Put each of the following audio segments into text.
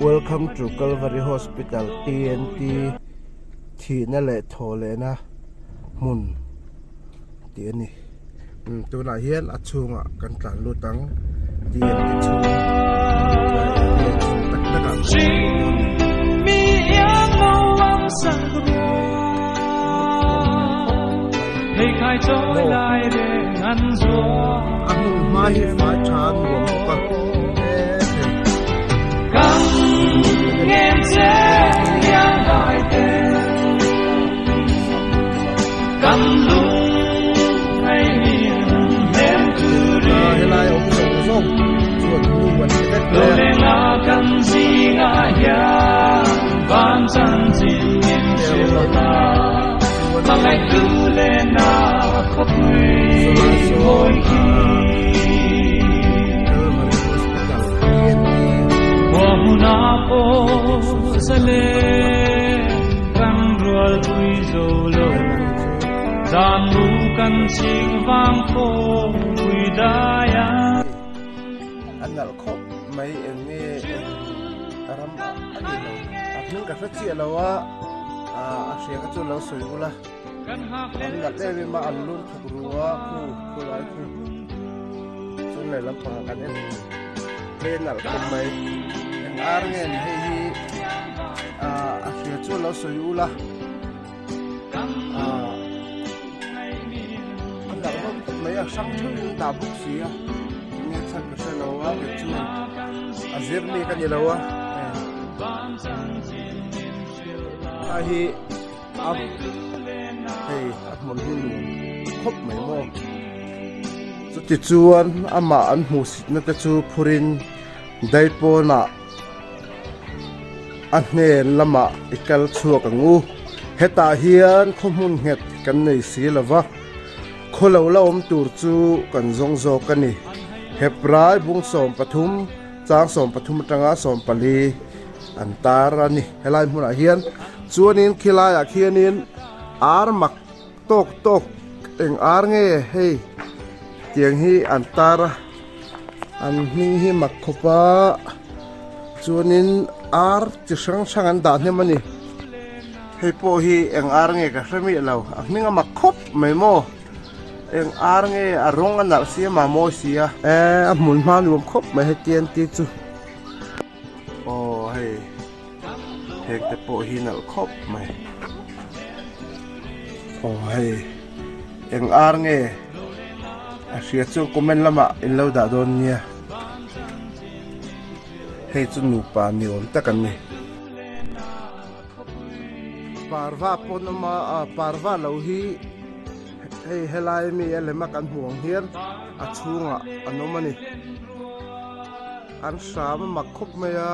Welcome to Calvary Hospital TNT thihna leh thawhlehna hmun tih a ni tunah hian a chhungah kan tlan lut ang TNT chhung tak tak ah kan lut dawn a ni. A hmun hma hi fai tha a nuam bawk a helai awm zawng zawng chuan nu an ti vek mai a. A nalh khawp mai eng nge eng ram a ni lo a hming ka hre chiah lo a a hria kha chu lo sawi ula an nalh em em a an lun thawk ru a khu khu lai khu chuan lehlam pangah kan en hle nalh khawp mai eng ar nge ni hei hi a hria chu lo sawi ula a nalh hlawm khawp mai a hrang theuhin dah bawk si a enge chhan ka hre lo a kei chuan a zir mi ka ni lo a a hi a hei a hmun hi nuam khawp mai maw chuti chuan amah an hmuhsitna te chu phurin daipawnah a hnen lamah i kal chhuak ang u. Hetah hian khaw hmun nghet kan nei si lo va, khaw lo la awm tur chu kan zawng zawk a ni. Hebrai bung 13, chang 13 atanga 14 an tar a ni. Helai hmunah hian chuanin khilaiah khianin ar mak tawk tawk eng ar nge hei tiang hi an tar a an hming hi mak khawp a chuanin ar chi hrang hrang an dah hnem a ni hei pawh hi eng ar nge ka hre miah lo a hming a mak khawp mai maw eng ar nge a rawng a nalh sia mah mawi si a eh a hmun hma nuam khawp mai heti an tih chu aw hei. Heng te pawh hi nalh khawp mai. Aw hei eng ar nge a hria chuan comment lamah in lo dah dawn nia. Hei chu nupa ni awm tak an ni. Parva pawn awm a parva lo hi hei helai mi a lema kan hmuh ang hian a chhungah an awm a ni. An hram a mak khawp mai a.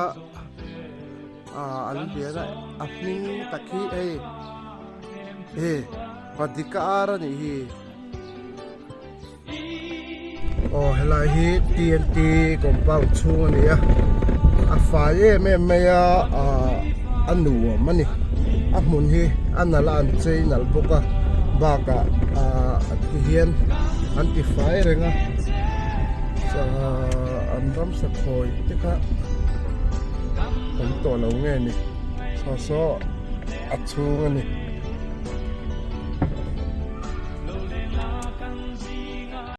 Ah an lian a a hming tak hi hei he Padika ar a nih hi aw helai hi TNT compound chhung a ni a a fai em em mai a ah a nuam a ni a hmun hi a nalh a an chei nalh bawk a bakah ah ti hian an ti fai reng a an ramsa khawi te kha awm tawh lo nge ni saw saw a chhung a ni.